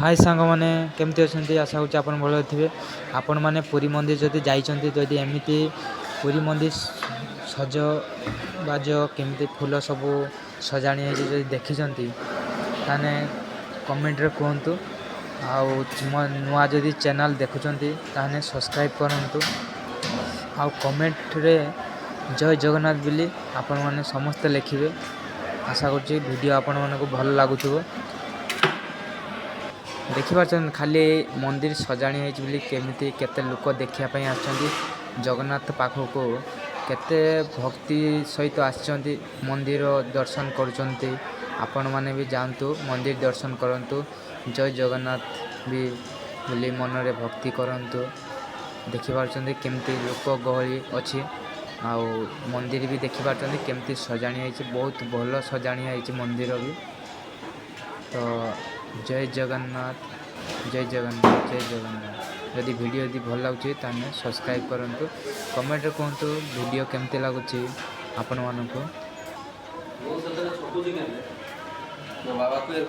ହାଏ ସାଙ୍ଗମାନେ, କେମିତି ଅଛନ୍ତି? ଆଶା କରୁଛି ଆପଣ ଭଲରେ ଥିବେ। ଆପଣମାନେ ପୁରୀ ମନ୍ଦିର ଯଦି ଯାଇଛନ୍ତି, ଯଦି ଏମିତି ପୁରୀ ମନ୍ଦିର ସଜବାଜ କେମିତି ଫୁଲ ସବୁ ସଜାଣି ହେଇଛି ଯଦି ଦେଖିଛନ୍ତି, ତାହେଲେ କମେଣ୍ଟରେ କୁହନ୍ତୁ। ଆଉ ନୂଆ ଯଦି ଚ୍ୟାନେଲ୍ ଦେଖୁଛନ୍ତି, ତାହେଲେ ସବସ୍କ୍ରାଇବ୍ କରନ୍ତୁ ଆଉ କମେଣ୍ଟରେ ଜୟ ଜଗନ୍ନାଥ ବୋଲି ଆପଣମାନେ ସମସ୍ତେ ଲେଖିବେ। ଆଶା କରୁଛି ଭିଡ଼ିଓ ଆପଣମାନଙ୍କୁ ଭଲ ଲାଗୁଥିବ। ଦେଖିପାରୁଛନ୍ତି, ଖାଲି ମନ୍ଦିର ସଜାଣି ହେଇଛି ବୋଲି କେମିତି କେତେ ଲୋକ ଦେଖିବା ପାଇଁ ଆସିଛନ୍ତି। ଜଗନ୍ନାଥ ପାଖକୁ କେତେ ଭକ୍ତି ସହିତ ଆସିଛନ୍ତି, ମନ୍ଦିର ଦର୍ଶନ କରୁଛନ୍ତି। ଆପଣମାନେ ବି ଯାଆନ୍ତୁ, ମନ୍ଦିର ଦର୍ଶନ କରନ୍ତୁ, ଜୟ ଜଗନ୍ନାଥ ବି ବୋଲି ମନରେ ଭକ୍ତି କରନ୍ତୁ। ଦେଖିପାରୁଛନ୍ତି କେମିତି ଲୋକ ଗହଳି ଅଛି ଆଉ ମନ୍ଦିର ବି ଦେଖିପାରୁଛନ୍ତି କେମିତି ସଜାଣି ହେଇଛି। ବହୁତ ଭଲ ସଜାଣି ହେଇଛି ମନ୍ଦିର ବି। ତ ଜୟ ଜଗନ୍ନାଥ, ଜୟ ଜଗନ୍ନାଥ, ଜୟ ଜଗନ୍ନାଥ। ଯଦି ଭିଡ଼ିଓ ଯଦି ଭଲ ଲାଗୁଛି, ତାହେଲେ ସବସ୍କ୍ରାଇବ୍ କରନ୍ତୁ, କମେଣ୍ଟରେ କୁହନ୍ତୁ ଭିଡ଼ିଓ କେମିତି ଲାଗୁଛି ଆପଣମାନଙ୍କୁ। ମୁଁ ସେଥିରେ ଛକୁଛି କେମିତି ମୋ ବାବାକୁ।